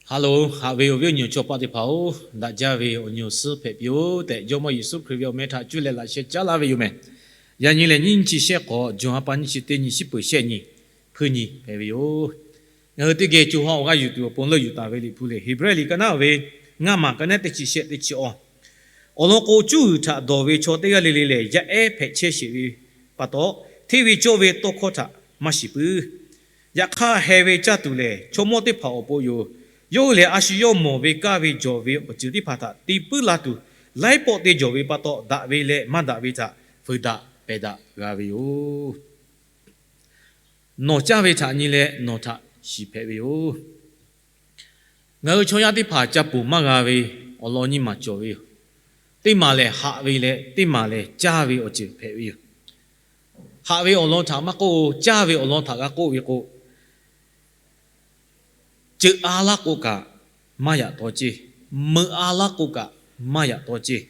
Haˍ loˍ, haꞈ ve awˬ viˉ awˬ nyi awˬ chaw paˆ teˇ hpaˍ-oˬ, daꞈ jaˇ ve awˬ nyi awˬ suhˉ hpehꞈ piˇ-oˆ tehꞈ, Jawˇmawˇ Yeˍsuˆ Hkriꞈ ve awˬ meh htaꞈ cuˇ leh laꞈ sheh caˉ laˇ ve yoˬ meh. Yaꞈ nyi lehˬ, nyiˇ chi shehˆ k'awꞈ, June ha pa nyiˇ chi teˇ nyi, shiˉ peuˬ shehˆ nyi, hpuiˇ nyi hpehꞈ ve yoˬ. Ngaˬ hui teˇ geh co ha awˬ g'aˇ yuˬ tuˬ awˬ pon leuˆ yuˬ taˍ ve Liꞈ hpu lehˬ, Heˍbrehˇ liꞈ ka naˉ ve ngaˇ maˬ ka nehˉ teˇ chi shehˆ teˇ chi awˬ, awˬ lawn k'o, cuˇ g'uiˬ htaꞈ dawˬ ve chaw teˇ g'aˇ le le lehˬ, yaˇ ehˉ hpehꞈ chehˇ sheˍ ve pa taw, hteˇ ve cawˇ ve tawˇ hkawˇ htaꞈ maˇ shiˍ puiˉ. Yaꞈ hk'aˇ, heh ve caˇ tuˬ lehˬ, chaw mawˇ teˇ hpaˍ awˬ pon yoˬ. Yawˇ hui lehˬ, a shu yawˇ mawˬ ve kaˇ ve jawˬ ve awˬ ceuˬ teˇ hpaˍ htaꞈ te puiˉ la tuˬ, laiˉ pawˆ te jawˬ ve pa taw, daꞈ ve leh maˇ daꞈ ve htaꞈ fuiˍ daꞈ pehˬ daꞈ g'a ve yoˬ. Nawˬ caˇ ve htaꞈ nyi leh nawˬ htaꞈ shiˍ hpehꞈ ve yoˬ. Ngaˬ hui chaw yaˇ teˇ hpaˍ ca ponˬ maˇ g'a ve awˬ lawn nyiˇ maˬ cawˬ ve yoˬ. Teˇ maˬ lehˬ, haꞈ ve leh teˇ maˬ lehˬ, caˇ ve awˬ ceuˬ hpehꞈ ve yoˬ. Haꞈ ve awˬ lawn htaꞈ maˇ k'oˆ, caˇ ve awˬ lawn htaꞈ g'a k'oˆ ve k'o, ceuꞈ a laˇ k'o kaꞈ maˇ yaꞈ taw ceˇ, meuꞈ a laˇ k'o kaꞈ maˇ yaꞈ taw ceˇ,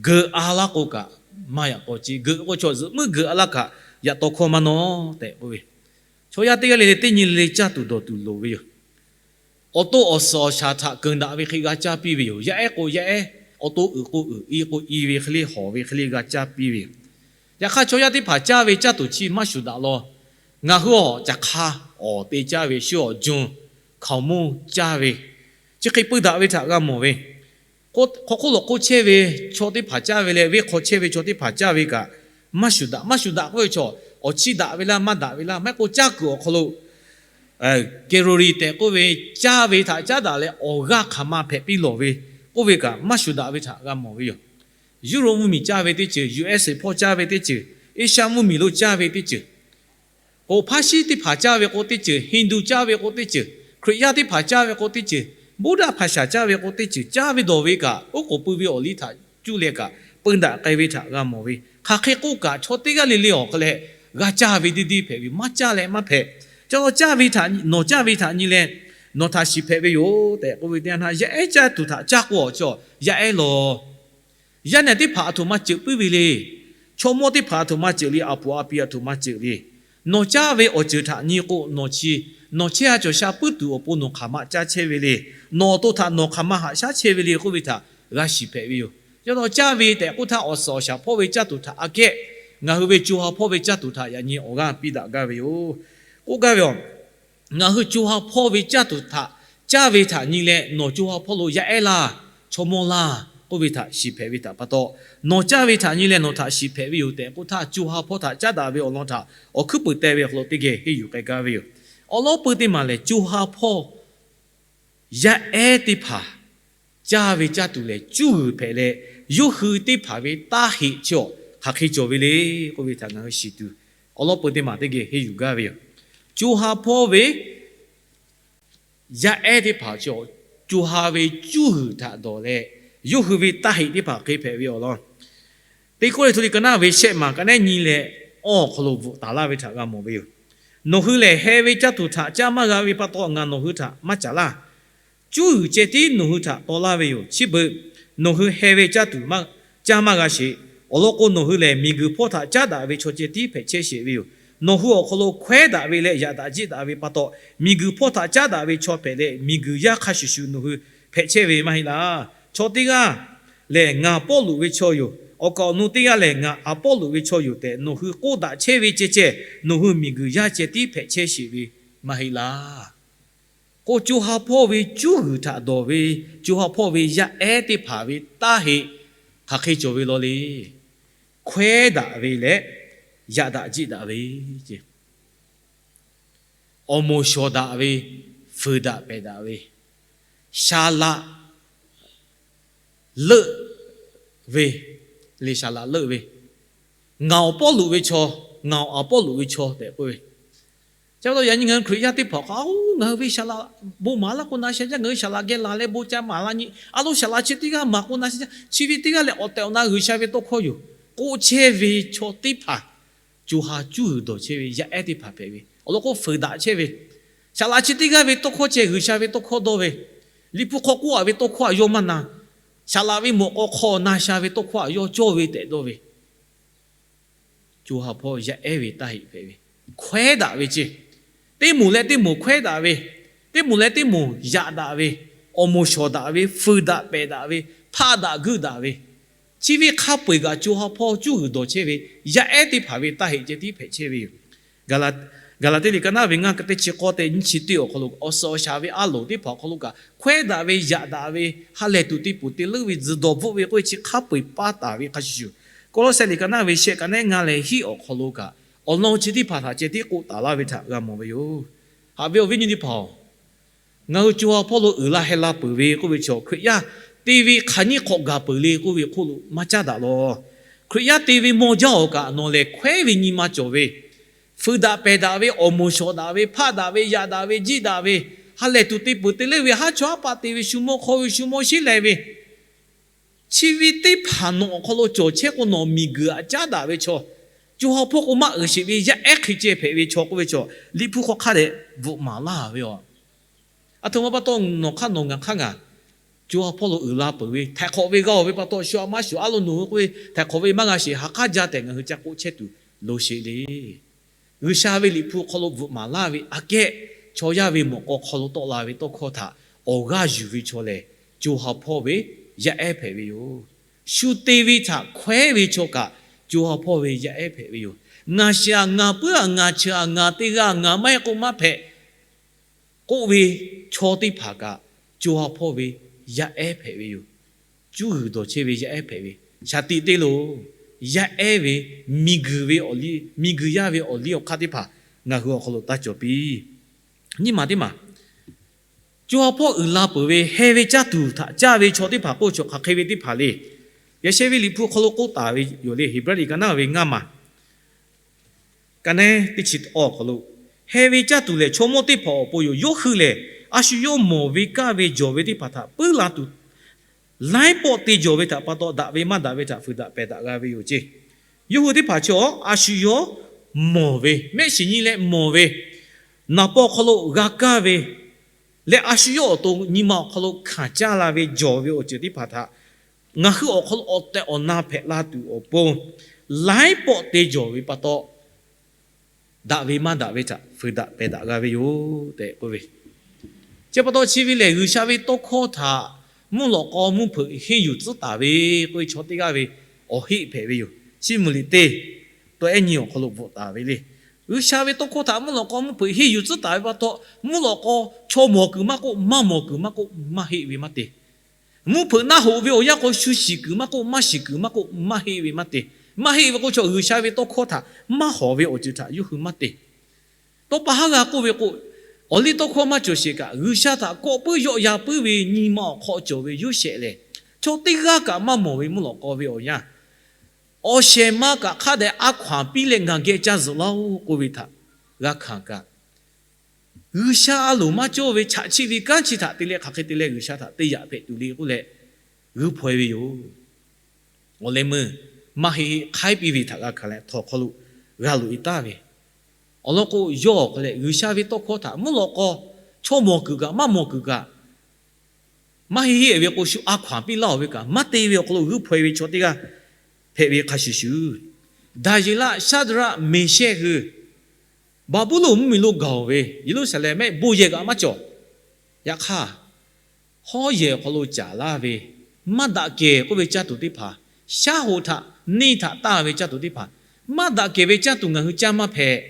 geuꞈ a laˇ k'o kaꞈ maˇ yaꞈ taw ceˇ. Geuꞈ k'o chaw zuhꞈ muiˉ geuꞈ a laˇ kaꞈ yaꞈ taw hkawˇ maˇ nawˉ tehꞈ k'oˆ ve, chaw yaˇ teˇ g'aˇ le le teˇ nyi le caˇ tuˬ dawˬ tuˬ loˍ ve yoˬ. Awˬ to awˬ suhˍ awˬ shaˍ htaꞈ keunˍ daꞈ ve hk'e g'a caˇ piˇ ve yoˬ. Yaˇ ehˉ k'o yaˇ ehˉ, awˬ to uiˍ k'o uiˍ, i k'o i ve hk'e le, hawˍ ve hk'e le g'a caˇ piˇ ve yoˬ. Yaꞈ hk'aˇ, chaw yaˇ teˇ hpaˍ caˇ ve caˇ tuˬ chi maˇ shuˍ daꞈ law. Ngaˬ hui awˬ caˬ hk'a awˬ te caˇ ve shu awˬ jon hkaoˍmonˇ caˇ ve, chi hk'e peu daꞈ ve htaꞈ g'a mawˬ ve, hk'aw hk'oˆ lawˬ hk'oˆ chehˇ ve chaw teˇ hpaˍ caˇ ve leh, venˇ hk'aw chehˇ ve chaw teˇ hpaˍ caˇ ve kaꞈ maˇ shuˍ daꞈ. Maˇ shuˍ daꞈ k'oˆ ve chaw, awˬ chiˇ daꞈ ve laˇ, maˇ daꞈ ve laˇ, maˇ heˆ k'o caˇ kuiˬ awˬ hk'aw lo calorie tehꞈ k'oˆ ve, caˇ ve htaꞈ caˉ daꞈ leh awˬ g'aˇ hk'aˬ ma hpehꞈ piˇ lawˬ ve k'oˆ ve kaꞈ maˇ shuˍ daꞈ ve htaꞈ g'a mawˬ ve yoˬ. Europe mvuhˇmiˬ caˇ ve teˇ ceuˬ, U S A hpawˇ caˇ ve teˇ ceuˬ, Asia mvuhˇmiˬ lo caˇ ve teˇ ceuˬ, k'o Hpaˇshiˉ teˇ hpaˍ caˇ ve k'o teˇ ceuˬ, Hindu caˇ ve k'o teˇ ceuˬ, Hkriꞈ yaˇ teˇ hpaˍ caˇ ve k'o teˇ ceuˬ, Buddha hpaˍ shaˍ caˇ ve k'o teˇ ceuˬ, caˇ ve dawˬ ve kaꞈ oˉ k'oˍ pui ve awˬ liˇ htaꞈ cuˇ leh kaꞈ peu daꞈ k'ai ve htaꞈ g'a mawˬ ve. Hk'aˬ hk'e k'oˆ kaꞈ, chaw teˇ g'aˇ le le awˬ hk'aw leh g'a caˇ ve deˇ deˇ hpehꞈ ve, maˇ caˇ leh maˇ hpehꞈ. Ca caˇ ve htaꞈ, nawˬ caˇ ve htaꞈ nyi leh nawˬ htaꞈ shiˍ hpehꞈ ve yoˬ tehꞈ k'oˆ ve teˇ yanˇ, yaˇ ehˉ caˇ tuˬ htaꞈ caˇ k'o awˬ chaw, yaˇ ehˉ lawˬ. Yaˇ nehˬ teˇ hpaˍ aˬ htoꞈ ma ceuˬ puiˉ ve le. Chaw mawˇ teˇ hpaˍ aˬ htoꞈ ma ceuˬ le. A puˍ a pi aˬ htoꞈ ma ceuˬ le. Nawˬ caˇ ve awˬ ceuˬ htaꞈ nyi k'o, nawˬ chi, nawˬ chehˇ a cawˬ sha puiˉ tuˬ awˬ pon nawˬ hk'aˬ ma caˇ chehˇ ve le. Nawˬ awˬ to htaꞈ nawˬ hk'aˬ ma haꞈ shaˉ chehˇ ve le k'oˆ ve htaꞈ g'a shiˍ hpehꞈ ve yoˬ. Yawˇ nawˬ caˇ ve tehꞈ k'oˆ htaˇ, awˬ suhˍ awˬ shaˍ hpawˇ ve caˇ tuˬ htaꞈ aꞈ kehˉ, ngaˬ hui ve co ha hpawˇ ve caˇ tuˬ htaꞈ yaꞈ nyi awˬ g'aˇ piˇ daꞈ gaˇ ve yoˬ. K'oˆ gaˇ ve yoˬ. Ngaˬ hui co ha hpawˇ ve caˇ tuˬ htaꞈ caˇ ve htaꞈ nyi leh, nawˬ co ha hpawˇ lo yaˇ ehˉ laˇ, chaw mawˇ laˇ k'oˆ ve htaꞈ shiˍ hpehꞈ ve htaꞈ pa taw, nawˬ caˇ ve htaꞈ nyi leh nawˬ htaꞈ shiˍ hpehꞈ ve yoˬ tehꞈ k'oˆ htaˇ, co ha hpawˇ htaꞈ caˉ daꞈ ve awˬ lawn htaꞈ awˬ hkuiˉ puiˍ teh ve awˬ hk'aw lo teˇ geh henˇ yuˬ k'ai gaˇ ve yoˬ. Awˬ lawn peu teˇ maˬ lehˬ, co ha hpawˇ yaˇ ehˉ teˇ hpaˍ caˇ ve caˇ tuˬ lehˬ, cuˇ g'uiˬ hpehꞈ leh, yawˇ hui teˇ hpaˍ ve taˇ heꞈ chi awˬ hk'aˬ hk'e cawˬ ve le k'oˆ ve htaꞈ ngaˬ hui shiˍ tuˬ, awˬ lawn peu teˇ maˬ teˇ geh henˇ yuˬ gaˇ ve yoˬ. Co ha hpawˇ ve yaˇ ehˉ teˇ hpaˍ chi, co ha ve cuˇ g'uiˬ htaꞈ dawˬ leh, yawˇ hui ve taˇ heꞈ teˇ hpaˍ hk'e hpehꞈ ve awˬ lawn, Teˇ Kawˇrenˍhtuˆ liꞈ ka naˉ ve shehˆ maˬ ka nehˉ nyi leh awˬ hk'aw lo bvuhꞈ taˍ laˇ ve htaꞈ g'a mawˬ ve yoˬ. Nawˬ hui lehˬ, heh ve caˇ tuˬ htaꞈ caˇ maˇ g'a ve pa taw, ngaˬ nawˬ hui htaꞈ maˇ caˍ laˇ. Cuˇ g'uiˬ ceh tiˉ nawˬ hui htaꞈ taw laˇ ve yoˬ. Chi beuꞈ nawˬ hui heh ve caˇ tuˬ caˇ maˇ g'a sheˍ. Awˬ lawn k'o, nawˬ hui lehˬ miˬguiˬ hpawˇ htaꞈ caˉ daꞈ ve chaw ceh tiˉ hpehꞈ chehˇ sheˍ ve yoˬ. Nawˬ hui awˬ hk'aw lo hkawehˉ daꞈ ve leh yaꞈ daꞈ jiˆ daꞈ ve pa taw, miˬguiˬ hpawˇ htaꞈ caˉ daꞈ ve chaw hpehꞈ leh, miˬguiˬ yaˇ hk'a shuˍ shuˍ nawˬ hui hpehꞈ chehˇ ve maˇ heˆ laˇ. Chaw teˇ g'aˇ lehˬ, ngaˬ Pawˇluꞈ ve chaw yoˬ, awˬ kaˍ awˬ nu teˇ g'aˇ lehˬ, ngaˬ Aˍpawˇluꞈ ve chaw yoˬ tehꞈ nawˬ hui k'oˆ daꞈ chehˇ ve ceh ceh, nawˬ hui miˬguiˬ yaˇ ceh tiˉ hpehꞈ chehˇ sheˍ ve maˇ heˆ laˇ. K'o, co ha hpawˇ ve cuˇ g'uiˬ htaꞈ dawˬ ve, co ha hpawˇ ve yaˇ ehˉ teˇ hpaˍ ve taˇ heꞈ hk'aˬ hk'e cawˬ ve law le. Hkawehˉ daꞈ ve leh yaꞈ daꞈ jiˆ daꞈ ve ce. Awˬ moˍ shawˍ daꞈ ve, fuiˍ daꞈ pehˬ daꞈ ve, shaˍ laꞈ leuˆ ve, le shaˍ laꞈ leuˆ ve, ngaˬ awˬ Pawˇluꞈ ve chaw, ngaˬ awˬ Aˍpawˇluꞈ ve chaw tehꞈ k'oˆ ve. Chi pa taw yaꞈ nyi ngaˬ hui Hkriꞈ yaˇ teˇ hpaˍ k'o, ngaˬ hui ve shaˍ laꞈ bon maˍ laˇ k'o na sha jaˇ, ngaˬ hui shaˍ laꞈ geh laˬ leh bon ca maˍ la nyi. A lo shaˍ laꞈ chi teˇ g'aˇ maˍ k'o na sha jaˇ, chi ve teˇ g'aˇ lehˬ awˬ tehˬ awˬ na G'uiˬsha ve tawˇ hkawˇ yoˬ k'oˆ chehˇ ve chaw teˇ hpaˍ, co ha cuˇ g'uiˬ dawˬ chehˇ ve yaˇ ehˉ teˇ hpaˍ hpehꞈ ve. Awˬ lawn k'o, fuiˍ daꞈ chehˇ ve, shaˍ laꞈ chi teˇ g'aˇ ve tawˇ hkawˇ ceh G'uiˬsha ve tawˇ hkawˇ dawˇ ve, Liꞈ hpu hk'aw k'oˆ a ve tawˇ hkawˇ a yawˇ maˇ na. Shaˍ laꞈ ve mawꞈ k'aw hk'aw na sha ve tawˇ hkawˇ a yawˇ cawˇ ve tehꞈ dawˇ ve. Co ha hpawˇ yaˇ ehˉ ve taˇ heꞈ hpehꞈ ve, hkawehˉ daꞈ ve ce. Teˇ moˍ leh teˇ moˍ hkawehˉ daꞈ ve, teˇ moˍ leh teˇ moˍ yaꞈ daꞈ ve, awˬ moˍ shawˍ daꞈ ve, fuiˍ daꞈ pehˬ daꞈ ve, hpaˆ daꞈ guiˇ daꞈ ve, chi ve hk'a peu-eˬ kaꞈ co ha hpawˇ cuˇ g'uiˬ dawˬ chehˇ ve yaˇ ehˉ teˇ hpaˍ ve taˇ heꞈ ceh tiˉ hpehꞈ chehˇ ve yoˬ. Gaˍlaˍtiˆ liꞈ ka naˉ ve ngaˇ ka teˇ chi k'awˇ tehꞈ nyiˇ chi teˇ awˬ hk'aw lo awˬ suhˍ awˬ shaˍ ve a loˍ teˇ hpaˍ awˬ hk'aw lo kaꞈ hkawehˉ daꞈ ve, yaꞈ daꞈ ve, ha lehˬ tuˬ te peuˬ te leuˉ ve, tzuhˬ dawˬ bvuhˆ ve k'oˆ ve chi hk'a peu-eˬ paˇ taˍ ve hk'a shuˍ shuˍ, Kawˇlawˇsehꞈ liꞈ ka naˉ ve shehˆ ka nehˉ ngaˇ leh hiˆ awˬ hk'aw lo kaꞈ awˬ lawn chi teˇ hpaˍ htaꞈ ceh tiˉ k'oˆ taˍ laˇ ve htaꞈ g'a mawˬ ve yoˬ. Haꞈ ve awˬ viˉ nyi teˇ hpaˍ-oˬ, ngaˬ hui co ha hpawˇ lo uiˍ la heh la peuˬ ve k'oˆ ve chaw, Hkriꞈ yaˇ te ve hk'aˬ nyiˇ hk'awꞈ gaˬ peuˬ le k'oˆ ve hk'oˆ lo maˇ caˉ daꞈ lawˬ. Hkriꞈ yaˇ te ve mawˇ jaˇ awˬ kaꞈ nawˬ lehˬ hkawehˉ ve nyi ma cawˬ ve, fuiˍ daꞈ pehˬ daꞈ ve, awˬ moˍ shawˍ daꞈ ve, hpaˆ daꞈ ve, yaꞈ daꞈ ve, jiˇ daꞈ ve, ha lehˬ tuˬ te peuˬ te leuˉ ve, haˉ chawˇ haˉ paˆ te ve, shu mawˇ hk'aw ve shu mawˇ sheˉ leh ve, chi ve teˇ hpaˍ nawˬ awˬ hk'aw lo cawˬ chehˇ k'o, nawˬ miˬguiˬ aꞈ caˉ daꞈ ve chaw, co ha hpawˇ k'o maˇ uiˍ sheˍ ve yaˇ ehˉ hk'e ceh hpehꞈ ve chaw k'oˆ ve chaw, Liꞈ hpu hk'aw hk'a dehꞈ bvuhꞈ maˍ laˇ ve yoˬ. Aˬ htoꞈ ma pa taw nawˬ hk'aˇ nawˬ ngaˬ hk'aˇ ngaˬ co ha hpawˇ lo uiˍ la peuˬ ve, htaiˍ hk'awꞈ ve g'a-oˬ ve pa taw shu aꞈ maˇ shuˍ, a lo nawˬ hui k'oˆ ve htaiˍ hk'awꞈ ve maˇ g'a sheˍ, ha k'aˉ jaˇ tehꞈ ngaˬ hui ca k'oˆ chehˇ tuˬ lo sheˍ le. G'uiˬsha ve Liꞈ hpu hk'aw lo bvuhꞈ maˍ laˇ ve aꞈ kehˉ, chaw yaˇ ve mawꞈ k'aw hk'aw lo tawˆ la ve tawˇ hkawˇ htaꞈ awˬ g'aˇ yuˬ ve chaw lehˬ, co ha hpawˇ ve yaˇ ehˉ hpehꞈ ve yoˬ. Shu te ve htaꞈ hkawehˉ ve chaw kaꞈ, co ha hpawˇ ve yaˇ ehˉ hpehꞈ ve yoˬ. Ngaˬ shiˍ-aꞈ, ngaˬ puiˉ-aꞈ, ngaˬ cheuˬ-aꞈ, ngaˬ teˇ g'aˇ, ngaˬ maˇ heˆ k'o maˇ hpehꞈ k'oˆ ve chaw teˇ hpaˍ kaꞈ, co ha hpawˇ ve yaˇ ehˉ hpehꞈ ve yoˬ. Cuˇ g'uiˬ dawˬ chehˇ ve yaˇ ehˉ hpehꞈ ve, shaˍ tiꞈ te loˬ. Yaˇ ehˉ ve miˬguiˬ ve awˬ liˇ, miˬguiˬ yaˇ ve awˬ liˇ awˬ hk'aˇ teˇ hpaˍ ngaˬ hui awˬ hk'aw lo taˇ cawˬ piˇ. Nyiˇ maˬ teˇ maˬ, co ha hpawˇ uiˍ la peuˬ ve heh ve caˇ tuˬ htaꞈ caˇ ve chaw teˇ hpaˍ k'oˆ ve chaw hk'aˬ hk'e ve teˇ hpaˍ le. Yaꞈ sheh ve Liꞈ hpu hk'aw lo k'oˆ taˍ ve yoˬ le. Heˍbrehˇ liꞈ ka naˉ ve ngaˇ maˬ ka nehˉ teˇ chi awˬ hk'aw lo, heh ve caˇ tuˬ lehˬ chaw mawˇ teˇ hpaˍ awˬ pon yoˬ. Yawˇ hui lehˬ a shu yawˇ mawˬ ve kaˇ ve jawˬ ve teˇ hpaˍ htaꞈ puiˉ la tuˬ, laiˉ pawˆ te jawˬ ve htaꞈ pa taw, daꞈ ve maˇ daꞈ ve htaꞈ fuiˍ daꞈ pehˬ daꞈ g'a ve yoˬ ceˇ. Yawˇ hui teˇ hpaˍ chi a shu yawˇ mawˬ ve, mehˆ shiˍ nyi leh mawˬ ve, naˍ paw hk'aw lo g'a kaˇ ve leh a shu yawˇ awˬ to nyi ma awˬ hk'aw lo hkanˍ caˇ la ve jawˬ ve awˬ ceuˬ teˇ hpaˍ htaꞈ ngaˬ hui awˬ hk'aw lo awˬ tehˬ awˬ na hpehꞈ la tuˬ awˬ pon, laiˉ pawˆ te jawˬ ve pa taw, daꞈ ve maˇ daꞈ ve htaꞈ fuiˍ daꞈ pehˬ daꞈ g'a ve yoˬ tehꞈ k'oˆ ve. Chi pa taw chi ve lehˬ, G'uiˬsha ve tawˇ hkawˇ htaꞈ mvuhˇ lawꞈ k'aw mvuhˇ hpeuꞈ henˇ yuˬ tcuhˉ taˍ ve k'oˆ ve chaw teˇ g'aˇ ve awˬ heˆ hpehꞈ ve yoˬ. Chiˇ mvuh liꞈ teˇ tawˇ ehˉ nyi awˬ hk'aw lo bvuhꞈ taˍ ve le. G'uiˬsha ve tawˇ hkawˇ htaꞈ mvuhˇ lawꞈ k'aw mvuhˇ hpeuꞈ henˇ yuˬ tcuhˉ taˍ ve pa taw, mvuhˇ lawꞈ k'aw chaw mawˬ kuiˬ maˇ k'oˆ, maˇ mawˬ kuiˬ maˇ k'oˆ, maˇ heˆ ve maˇ te. Mvuhˇ hpeuꞈ naˆ hoꞈ ve awˬ yanˇ k'o, shu shiˍ kuiˬ maˇ k'oˆ, maˇ shiˍ kuiˬ maˇ k'oˆ, maˇ heˆ ve maˇ te. Maˇ heˆ ve k'o, chaw G'uiˬsha ve tawˇ hkawˇ htaꞈ maˇ hawˍ ve awˬ ceuˬ htaꞈ yawˇ hui maˇ te. Tawˇ pa haˉ g'a k'oˆ ve k'o, awˬ liˇ tawˇ hkawˇ maˇ cawˬ sheˍ kaꞈ, G'uiˬsha htaꞈ kawˆ puiˉ yawˆ ya puiˉ ve nyi ma awˬ hk'aw cawˬ ve Yoˇsehꞈ lehˬ, chaw teˇ g'aˇ kaꞈ maˇ mawˬ ve mvuhˇ lawꞈ k'aw ve awˬ yanˇ, awˬ shehˍ ma kaꞈ hk'a dehꞈ a hkaw-anˬ piˇ leh ngaˬ geh caˇ zuhꞈ laˇ-oˆ k'oˆ ve htaꞈ g'a hkanˍ kaꞈ, G'uiˬsha a loˍ maˇ cawˇ ve chaꞈ chiˆ ve kanˉ chi htaꞈ te leh hk'aˬ hk'e te leh G'uiˬsha htaꞈ te yaꞈ hpehꞈ tuˬ le k'oˆ leh g'uiˇ hpaw-e ve yoˬ. Awˬ leh meuˇ maˇ heˆ heˆ hk'aiˉ piˇ ve htaꞈ g'a hkanˍ leh htawnˍ hk'aw lo g'a loꞈ-e taˍ ve, awˬ lawn k'o, yawˇ awˬ hk'aw leh G'uiˬsha ve tawˇ hkawˇ htaꞈ mvuhˇ lawꞈ k'aw chaw mawˬ kuiˬ kaꞈ maˇ mawˬ kuiˬ kaꞈ, maˇ heˆ heˆ ve k'o, shu a hkaw-anˬ piˇ laˇ-oˬ ve kaꞈ maˇ te ve awˬ hk'aw lo g'uiˇ hpaw-e ve chaw teˇ g'aˇ hpehꞈ ve hk'a shuˍ shuˍ, Daˍyeˍlaˆ, Shaˍdraˆ, Meˍshehˆ hui Baˍbuˍlonˍ mvuhˇmiˬ lo gaˬ-oˬ ve, Yeˍruˆsaˍlehnˍ mehˆ bon yehˬ kaꞈ maˇ cawˬ. Yaꞈ hk'aˇ, hawˉ yehˬ awˬ hk'aw lo caˍ laˇ ve maˇ daꞈ kehˬ k'oˆ ve caˇ tuˬ teˇ hpaˍ, shaˉ hoꞈ htaꞈ neˇ htaꞈ taˇ ve caˇ tuˬ teˇ hpaˍ, maˇ daꞈ kehˬ ve caˇ tuˬ ngaˬ hui caˇ maˇ hpehꞈ.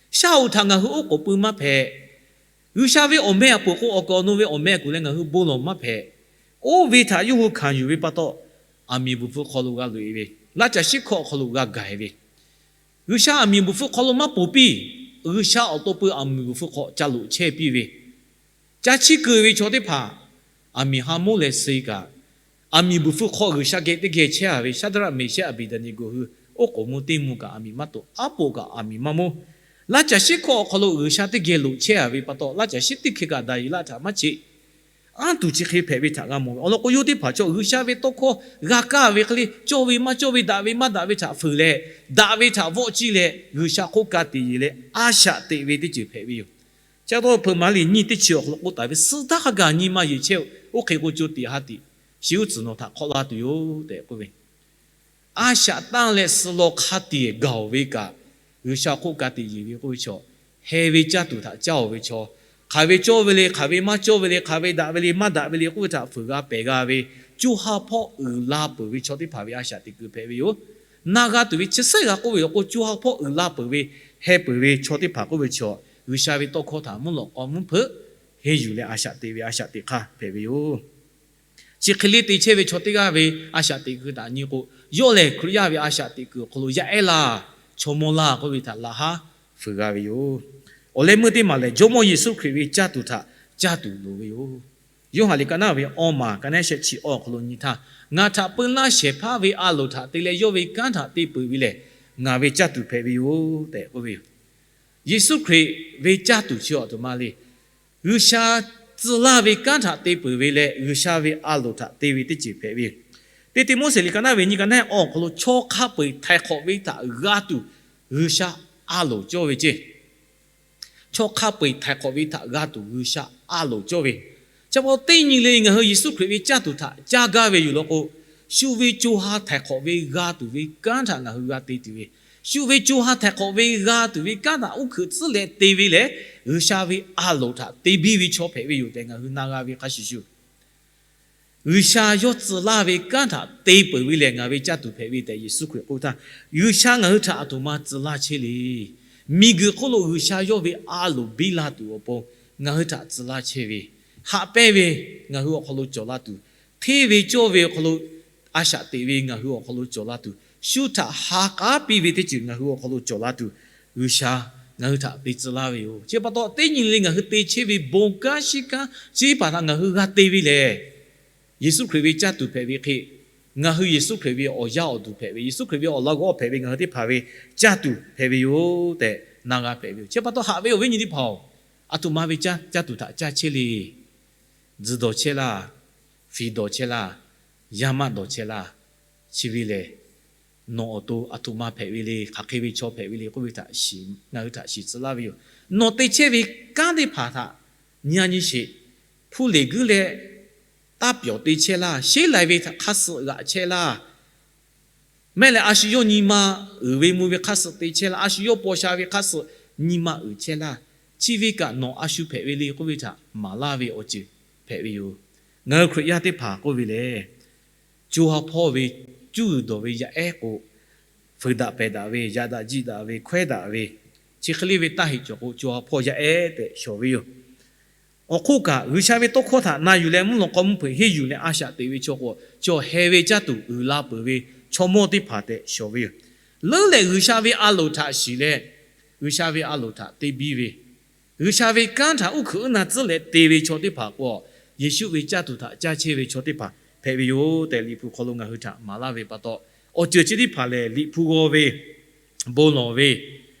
Shaˉ hoꞈ htaꞈ ngaˬ hui oˉ k'oˍ pui maˇ hpehꞈ. G'uiˬsha ve awˬ meh aꞈ poˬ k'o, awˬ kaˍ awˬ nu ve awˬ meh kuˬ leh ngaˬ hui bon lawˬ maˇ hpehꞈ. Oˇ ve htaꞈ yawˇ hui hkanˍ yuˬ ve pa taw, aˬ miˍ buˬ hpfuh hk'aw lo g'a loꞈ-e ve, laˇ caˬ shiˉ hkawˇ awˬ hk'aw lo g'a gaˬ-e ve, G'uiˬsha aˬ miˍ buˬ hpfuh hk'aw lo maˇ poˬ piˇ. G'uiˬsha awˬ to pui aˬ miˍ buˬ hpfuh hk'aw ca loꞈ chehˇ piˇ ve, ca chiˇ keu ve chaw teˇ hpaˍ aˬ miˍ ha mawˇ leh suh kaꞈ, aˬ miˍ buˬ hpfuh hk'aw G'uiˬsha geh teˇ geh chehˇ-a ve Shaˍdraˆ, Meˍshehˆ, Aˍbeˍdaˍneˍgoˍ hui oˉ k'oˍ mvuh teˇ mvuh kaꞈ aˬ miˍ maˇ toꞈ, aˉ poꞈ kaꞈ aˬ miˍ maˇ mawˇ. Laˇ caˬ shiˉ hkawˇ awˬ hk'aw lo G'uiˬsha teˇ geh loꞈ chehˇ-a ve pa taw, laˇ caˬ shiˉ teˇ hkeh kaꞈ Daˍyeˍlaˆ htaꞈ maˇ cheꞈ. Anˇ tuˬ chi hk'e hpehꞈ ve htaꞈ g'a mawˬ ve. Awˬ lawn k'o, yawˇ teˇ hpaˍ chaw G'uiˬsha ve tawˇ hkawˇ g'a kaˇ ve hk'e le, cawˇ ve maˇ cawˇ ve, daꞈ ve maˇ daꞈ ve htaꞈ fuiˍ leh, daꞈ ve htaꞈ vawˆ ciˇ leh, G'uiˬsha hk'oˆ ka tiꞈ yeˬ leh a shaꞈ teꞈ ve teˇ ceuˬ hpehꞈ ve yoˬ. Chi pa taw, Hpeuꞈ maˍ liꞈ nyiˇ teˇ chi awˬ hk'aw lo k'oˆ taˍ ve, Suh htaˇ hk'a gaˬ nyi ma yeˬ chehˇ-oˬ. Oˇ hk'e k'o, co tiꞈ ha tiꞈ shiˍ uˉ tcuhˍ nawˬ htaꞈ hk'awꞈ la tuˬ yoˬ tehꞈ k'oˆ ve, a shaꞈ tanˇ leh suh law hk'a tiꞈ gaˬ-oˬ ve kaꞈ, G'uiˬsha hk'oˆ ka tiꞈ yeˬ ve k'oˆ ve chaw, heh ve caˇ tuˬ htaꞈ caˇ-oˬ ve chaw, Hk'aˬ ve cawˇ ve le, hk'aˬ ve maˇ cawˇ ve le, hk'aˬ ve daꞈ ve le, maˇ daꞈ ve le k'oˆ ve htaꞈ fuiˍ g'a pehˬ g'a ve, co ha hpawˇ uiˍ la peuˬ ve chaw teˇ hpaˍ ve a shaꞈ teꞈ kuiˬ hpehꞈ ve yoˬ. Na g'a tuˬ ve chi suhˉ g'a k'oˆ ve yoˬ k'o, co ha hpawˇ uiˍ la peuˬ ve, heh peuˬ ve chaw teˇ hpaˍ k'oˆ ve chaw, G'uiˬsha ve tawˇ hkawˇ htaꞈ mvuhˇ lawꞈ k'aw mvuhˇ hpeuꞈ henˇ yuˬ leh a shaꞈ teꞈ ve a shaꞈ teꞈ hk'aˇ hpehꞈ ve yoˬ. Chi hk'e le te chehˇ ve chaw teˇ g'aˇ ve a shaꞈ teꞈ kuiˬ htaꞈ nyi k'o, yawˇ lehˬ Hkriꞈ yaˇ ve a shaꞈ teꞈ kuiˬ awˬ hk'aw lo yaˇ ehˉ laˇ, chaw mawˇ laˇ k'oˆ ve htaꞈ laꞈ haˉ fuiˍ g'a ve yoˬ. Awˬ leh meuˇ teˇ maˬ lehˬ, Jawˇmawˇ Yeˍsuˆ Hkriꞈ ve caˇ tuˬ htaꞈ caˇ tuˬ loˍ ve yoˬ. Yoˇhanˬ liꞈ ka naˉ ve awˇ maˬ ka naˉ shehˆ chi awˬ hk'aw lo nyi htaˇ, Ngaˬ htaꞈ peu laˇ shehˍ hpaˇ ve a loˍ htaꞈ te leh yawˇ ve kanˉ htaꞈ te peuˬ ve lehˬ, ngaˬ ve caˇ tuˬ hpehꞈ ve yoˬ tehꞈ k'oˆ ve yoˬ. Yeˍsuˆ Hkriꞈ ve caˇ tuˬ chi awˬ htoꞈ ma le. G'uiˬsha tcuh laˇ ve kanˉ htaꞈ te peuˬ ve leh G'uiˬsha ve a loˍ htaꞈ te ve teˇ ceuˬ hpehꞈ ve yoˬ. Teˇ Tiˆmoˉseˍ liꞈ ka naˉ ve nyi ka naˉ awˬ hk'aw lo chaw hk'a peu-eˬ htaiˍ hk'awꞈ ve htaꞈ g'a tuˬ G'uiˬsha a loˍ cawˇ ve ceˇ. Chaw hk'a peu-eˬ htaiˍ hk'awꞈ ve htaꞈ g'a tuˬ G'uiˬsha a loˍ cawˇ ve. Chi pa taw teˇ nyi le ngaˬ hui Yeˍsuˆ Hkriꞈ ve caˇ tuˬ htaꞈ caˇ gaˇ ve yoˬ law k'o, shu ve co ha htaiˍ hk'awꞈ ve g'a tuˬ ve kanˉ htaꞈ ngaˬ hui g'a te tuˬ ve, shu ve co ha htaiˍ hk'awꞈ ve g'a tuˬ ve kanˉ htaꞈ uˉ hkuiꞈ tcuhˉ leh te ve lehˬ, G'uiˬsha ve a loˍ htaꞈ te biˇ ve chaw hpehꞈ ve yoˬ tehꞈ ngaˬ hui na g'a ve hk'a shuˍ shuˍ, G'uiˬsha yawˇ tcuh laˇ ve kanˉ htaꞈ te peuˬ ve lehˬ ngaˬ ve caˇ tuˬ hpehꞈ ve tehꞈ Yeˍsuˆ Hkriꞈ k'oˆ htaˇ, G'uiˬsha ngaˬ hui htaꞈ aˬ htoꞈ ma tcuh laˇ chehˇ le. Miˬguiˬ hk'oˆ lo G'uiˬsha yawˇ ve a loˍ biˇ la tuˬ awˬ pon ngaˬ hui htaꞈ tcuh laˇ chehˇ ve, haꞈ pehnˇ ve ngaˬ hui awˬ hk'aw lo cawˬ la tuˬ, hteˇ ve cawˇ ve awˬ hk'aw lo a shaꞈ teꞈ ve ngaˬ hui awˬ hk'aw lo cawˬ la tuˬ, shu htaꞈ ha k'aˉ piˇ ve teˇ ceuˬ ngaˬ hui awˬ hk'aw lo cawˬ la tuˬ, G'uiˬsha ngaˬ hui htaꞈ te tcuh laˇ ve yoˬ. Chi pa taw teˇ nyi le ngaˬ hui te chehˇ ve bon kanˉ shinˉ kanˉ chi teˇ hpaˍ htaꞈ ngaˬ hui g'a te ve lehˬ, Yeˍsuˆ Hkriꞈ ve caˇ tuˬ hpehꞈ ve hk'e, ngaˬ hui Yeˍsuˆ Hkriꞈ ve awˬ yaˇ awˬ duˬ hpehꞈ ve, Yeˍsuˆ Hkriꞈ ve awˬ laꞈ g'awˇ hpehꞈ ve ngaˬ hui teˇ hpaˍ ve caˇ tuˬ hpehꞈ ve yoˬ tehꞈ na g'a hpehꞈ ve yoˬ. Chi pa taw haꞈ ve awˬ viˉ nyi teˇ hpaˍ-oˬ, aˬ htoꞈ ma ve caˇ tuˬ htaꞈ caˇ chehˇ le. Tzuhˬ dawˬ chehˇ laˇ, fiˍ dawˬ chehˇ laˇ, yaˇ maˆ dawˬ chehˇ laˇ. Chi ve lehˬ, nawˬ awˬ to aˬ htoꞈ ma hpehꞈ ve le, hk'aˬ hk'e ve chaw hpehꞈ ve le k'oˆ ve htaꞈ ngaˬ hui htaꞈ shiˍ tcuh laˇ ve yoˬ. Nawˬ te chehˇ ve kanˉ teˇ hpaˍ htaꞈ nyi a nyi sheˍ. Hpu leˬ guiˇ leh taˇ pyawˬ te chehˇ laˇ, sheˉ lai ve htaꞈ hk'aˇ suh g'aꞈ chehˇ laˇ. Mehˆ leh a shu yawˇ nyi ma uiˍ ve mvuh ve hk'aˇ suh te chehˇ laˇ, a shu yawˇ paw sha ve hk'aˇ suh nyi ma uiˍ chehˇ laˇ. Chi ve kaꞈ nawˬ a shu hpehꞈ ve le k'oˆ ve htaꞈ maˍ laˇ ve awˬ ceuˬ hpehꞈ ve yoˬ. Ngaˬ hui Hkriꞈ yaˇ teˇ hpaˍ k'oˆ ve lehˬ, co ha hpawˇ ve cuˇ g'uiˬ dawˬ ve yaꞈ ehˉ k'o, fuiˍ daꞈ pehˬ daꞈ ve, yaꞈ daꞈ jiˆ daꞈ ve, hkawehˉ daꞈ ve, chi hk'e le ve taˇ heˆ cawˬ k'o, co ha hpawˇ yaꞈ ehˉ tehꞈ shawˍ ve yoˬ. Awˬ hk'oˆ kaꞈ, G'uiˬsha ve tawˇ hkawˇ htaꞈ na yuˬ leh mvuhˇ lawꞈ k'aw mvuhˇ hpeuꞈ henˇ yuˬ leh a shaꞈ teꞈ ve chaw k'o, cawˬ heh ve caˇ tuˬ uiˍ la peuˬ ve chaw mawˇ teˇ hpaˍ tehꞈ shawˍ ve yoˬ. Leuˉ lehˬ G'uiˬsha ve a loˍ htaꞈ shiˍ leh, G'uiˬsha ve a loˍ htaꞈ te biˇ ve, G'uiˬsha ve kanˉ htaꞈ uˉ hkuiꞈ uˉ na tcuhˉ leh te ve chaw teˇ hpaˍ k'o, Yeˍsuˆ ve caˇ tuˬ htaꞈ caˇ chehˇ ve chaw teˇ hpaˍ hpehꞈ ve yoˬ tehꞈ Liꞈ hpu hk'aw lo ngaˬ hui htaꞈ maˍ laˇ ve pa taw, awˬ ceuˬ chi teˇ hpaˍ lehˬ, Liꞈ hpu g'aw ve, bon lawˬ ve,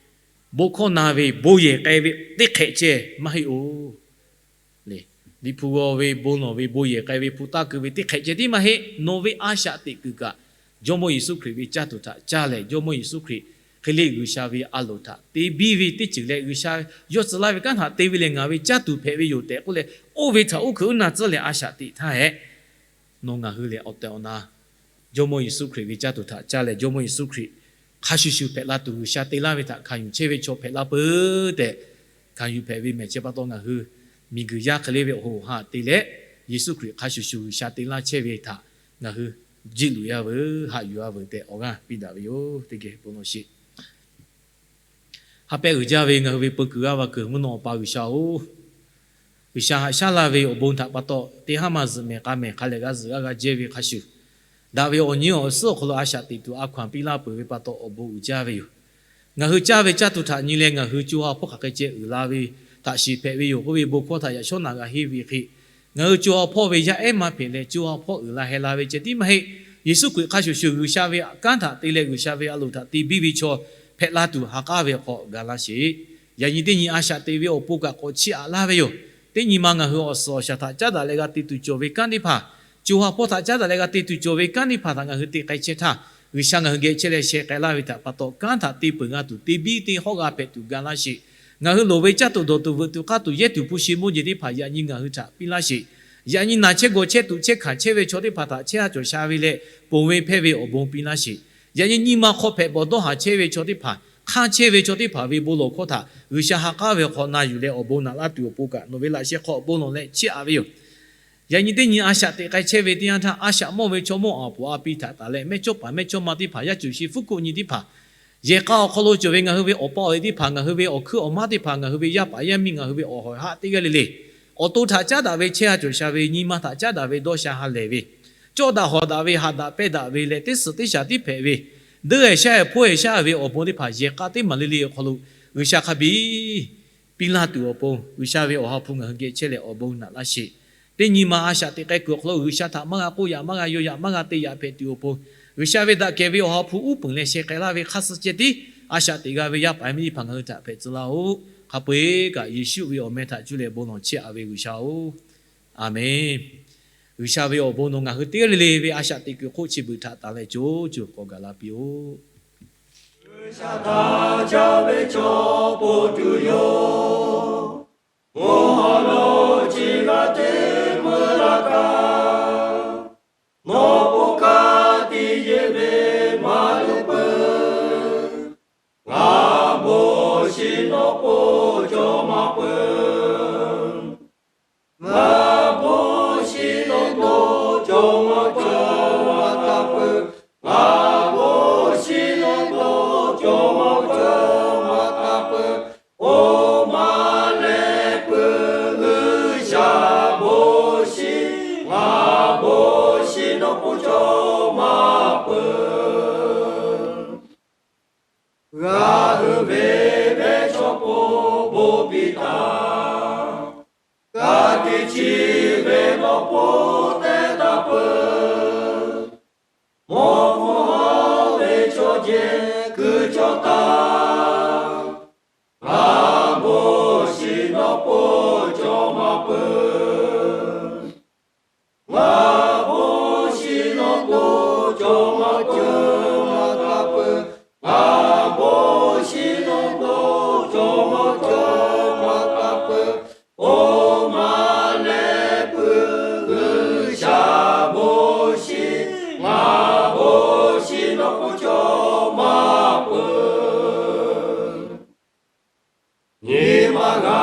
bon hkawˇ na ve, bon yehˬ k'ai ve teˇ hk'ehꞈ ceh maˇ heˆ-oˬ. Liꞈ hpu g'aw ve, bon lawˬ ve, bon yehˬ k'ai ve, hpu taˇ keu ve teˇ hk'ehꞈ ceh tiˉ maˇ heˆ. Nawˬ ve a shaꞈ teꞈ kuiˬ kaꞈ, Jawˇmawˇ Yeˍsuˆ Hkriꞈ ve caˇ tuˬ htaꞈ caˇ lehˬ, Jawˇmawˇ Yeˍsuˆ Hkriꞈ hk'e le G'uiˬsha ve a loˍ htaꞈ te biˇ ve teˇ ceuˬ leh, G'uiˬsha yawˇ tcuh laˇ ve kanˉ htaꞈ te ve lehˬ ngaˬ ve caˇ tuˬ hpehꞈ ve yoˬ tehꞈ k'oˆ leh, oˇ ve htaꞈ uˉ hkuiꞈ uˉ na tcuhˉ leh a shaꞈ teꞈ htaˇ hehꞈ, nawˬ ngaˬ hui lehˬ awˬ tehˬ awˬ na Jawˇmawˇ Yeˍsuˆ Hkriꞈ ve caˇ tuˬ htaꞈ caˇ leh, Jawˇmawˇ Yeˍsuˆ Hkriꞈ hk'a shuˍ shuˍ hpehꞈ la tuˬ G'uiˬsha te laˇ ve htaꞈ hkanˍ yuˬ chehˇ ve chaw hpehꞈ la peuˬ tehꞈ hkanˍ yuˬ hpehꞈ ve mehˬ. Chi pa taw ngaˬ hui miˬguiˬ yaˇ hk'e le ve awˬ hoꞈ awˬ ha te leh, Yeˍsuˆ Hkriꞈ hk'a shuˍ shuˍ G'uiˬsha te laˇ chehˇ ve htaꞈ ngaˬ hui jiˆ luꞈ yaˇ veuˬ, haꞈ yuˬ yaˇ veuˬ tehꞈ awˬ g'aˇ piˇ daꞈ ve yoˬ. Teˇ geh bon lawˬ sheˍ. Ha pehˇ uiˍ jaˇ ve ngaˬ hui ve peu kuiˬ g'aˇ va kuiˬ mvuhˇ naw awˬ pa G'uiˬsha-oˬ, G'uiˬsha haꞈ shaˉ laˇ ve awˬ bon htaꞈ pa taw, teˇ haˉ ma zuhꞈ mehˍ k'a mehˍ hk'a lehˬ g'a zuhꞈ g'aˇ g'a jehˇ ve hk'a shuˍ, daꞈ ve awˬ nyi awˬ suhˉ awˬ hk'aw lo a shaꞈ teꞈ tuˬ a hkaw-anˬ piˇ laˇ peuˬ ve pa taw awˬ bon uiˍ jaˇ ve yoˬ. Ngaˬ hui caˇ ve caˇ tuˬ htaꞈ nyi leh ngaˬ hui co ha hpawˇ hk'aˬ hk'e ceh uiˍ la ve htaꞈ shiˍ hpehꞈ ve yoˬ k'oˆ ve bon hkawˇ htaꞈ yaꞈ shawˉ naꞈ g'a henˇ ve hk'e, ngaˬ hui co ha hpawˇ ve yaˇ ehˉ maˇ hpehꞈ leh co ha hpawˇ uiˍ la heh la ve ceh tiˉ maˇ heˆ. Yeˍsuˆ Hkriꞈ hk'a shuˍ shuˍ G'uiˬsha ve kanˉ htaꞈ te leh G'uiˬsha ve a loˍ htaꞈ te biˇ ve chaw hpehꞈ la tuˬ ha k'aˉ ve hk'aw ga laˇ sheˍ. Yaꞈ nyi teˇ nyi a shaꞈ teꞈ ve awˬ pon kaꞈ k'awꞈ chiˇ aꞈ laˇ ve yoˬ. Teˇ nyi ma ngaˬ hui awˬ suhˍ awˬ shaˍ htaꞈ caˉ daꞈ leh g'a te tuˬ cawˬ ve kanˉ teˇ hpaˍ, co ha hpawˇ htaꞈ caˉ daꞈ leh g'a te tuˬ cawˬ ve kanˉ teˇ hpaˍ htaꞈ ngaˬ hui te k'ai chehˇ htaˇ, G'uiˬsha ngaˬ hui geh chehˇ leh sheh k'ai laˇ ve htaꞈ pa taw, kanˉ htaꞈ te peuˬ g'a tuˬ te biˇ te hawˉ g'a hpehꞈ tuˬ ga laˇ sheˍ. Ngaˬ hui loˍ ve caˇ tuˬ dawˬ tuˬ veuꞈ tuˬ k'aˇ tuˬ yehˇ tuˬ hpu shi mawˇ jeˬ teˇ hpaˍ yaꞈ nyi ngaˬ hui htaꞈ piˇ laˇ sheˍ. Yaꞈ nyi naˬ chehˇ gawˬ chehˇ tuꞈ chehˇ hkanˍ chehˇ ve chaw teˇ hpaˍ htaꞈ chehˇ haˉ cawˬ sha ve leh ponˬ ve hpehˇ ve awˬ bon piˇ laˇ sheˍ. Yaꞈ nyi nyi ma hk'aw hpehꞈ bawˬ dawˇ haˍ chehˇ ve chaw teˇ hpaˍ hk'anˇ chehˇ ve chaw teˇ hpaˍ ve bon lawˬ hkawˇ htaꞈ G'uiˬsha ha k'aˉ ve hk'aw na yuˬ leh awˬ bon naꞈ laˇ tuˬ awˬ pon kaꞈ, nawˬ ve laꞈ sheh hk'aw awˬ bon lawˬ leh chiˇ aꞈ ve yoˬ. Yaꞈ nyi teˇ nyi a shaꞈ teꞈ k'ai chehˇ ve teˇ yanˇ htaˇ, a shaꞈ mawˇ ve chaw mawˇ aˍ poˍ a pi htaꞈ taˍ leh, mehˇchawˇpaˍ mehˇchawˇma teˇ hpaˍ, yaˇ cuˬ shi fuˉ kuˆ nyi teˇ hpaˍ, yehˬ k'a awˬ hk'aw lo cawˬ ve ngaˬ hui ve awˬ pa awˬ e teˇ hpaˍ, ngaˬ hui ve awˬ hkuiˉ awˬ maˉ teˇ hpaˍ, ngaˬ hui ve yaˇ paˍ yaˇ miˇ, ngaˬ hui ve awˬ hawˍ haˆ teˇ g'aˇ le le, awˬ to htaꞈ caˉ daꞈ ve chehˇ ha cawˬ sha ve, nyi ma htaꞈ caˉ daꞈ ve dawˇ sha ha lehˬ ve, cawˇ daꞈ hawˍ daꞈ ve, haꞈ daꞈ pehnˇ daꞈ ve leh, teˇ suhˍ teˇ shaˍ tiˉ hpehꞈ ve, deuˇ ehˍ shaˉ ehˍ hpoˇ ehˍ shaˉ ve awˬ bon teˇ hpaˍ yehˬ k'a teˇ maˬ le le awˬ hk'aw lo G'uiˬsha hk'a biˇ piˇ laˇ tuˬ awˬ pon, G'uiˬsha ve Awˬ ha hpu ngaˬ hui geh chehˇ leh awˬ bon naꞈ laˇ sheˍ. Teˇ nyi ma a shaꞈ teꞈ k'ai kuiˬ awˬ hk'aw lo G'uiˬsha htaꞈ maˇ g'a k'oˆ yaꞈ, maˇ g'a yaw yaꞈ, maˇ g'a te yaꞈ hpehꞈ tuˬ awˬ pon, G'uiˬsha ve daꞈ kehˬ ve Awˬ ha hpu uˉ peunˍ leh sheh k'ai laˇ ve hk'aˇ suh ceh tiˉ a shaꞈ teꞈ g'a ve yaˇ paˍ yaˇ miˇ teˇ hpaˍ ngaˬ hui htaꞈ hpehꞈ tcuh laˇ-oˆ. Hk'a peu-eˬ kaꞈ Yeˍsuˆ ve awˬ meh htaꞈ cuˇ leh bon lawˬ chiˇ aꞈ ve G'uiˬsha-oˬ, Aˍmenˍ. G'uiˬsha ve awˬ bon nawˬ ngaˬ hui teˇ g'aˇ le le ve a shaꞈ teꞈ kuiˬ hk'oˆ chi beuꞈ htaꞈ taˍ leh co co k'awꞈ gaˬ la piˇ-oˆ. G'uiˬsha htaꞈ caˇ ve chaw po tuˬ yoˬ. Mvuhˇ haw lo chi g'aˇ teˇ meuˇ la kaꞈ, nawˬ po ka tiꞈ yeˬ ve maˇ luˬ peuˬ. Ngaˬ bon shiˍ nawˬ po cawˬ maˇ peuˬ. Ngaˬ bon shiˍ nawˬ po cawˬ maˇ cawˬ maˇ taˇ peuˬ. Ngaˬ bon shiˍ nawˬ po cawˬ maˇ cawˬ maˇ taˇ peuˬ. Oˇ maˇ leh peuˬ, G'uiˬsha bon shiˍ, ngaˬ bon shiˍ nawˬ po cawˬ maˇ peuˬ. G'a hui ve mehˇchawˇpaw bon piˇ taˍ. Ka tiꞈ chi ve nawˬ po tehˇ taˍ peuˬ. Mawˇ hpfuhˇ hawˉ ve chaw ceh kuiˬ cawˬ taˍ. Ngaˬ bon shiˍ nawˬ po cawˬ maˇ peuˬ. Ngaˬ bon shiˍ nawˬ po cawˬ maˇ cawˬ maˇ taˇ peuˬ. Ngaˬ bon shiˍ nawˬ po cawˬ maˇ cawˬ maˇ taˇ peuˬ. Oˇ maˇ leh peuˬ, G'uiˬsha bon shiˍ, ngaˬ bon shiˍ nawˬ po cawˬ maˇ peuˬ. Nyi ma g'a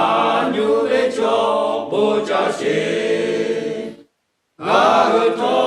nyu ve chaw bon caˇ sheˍ. Ngaˬ hui htawˇ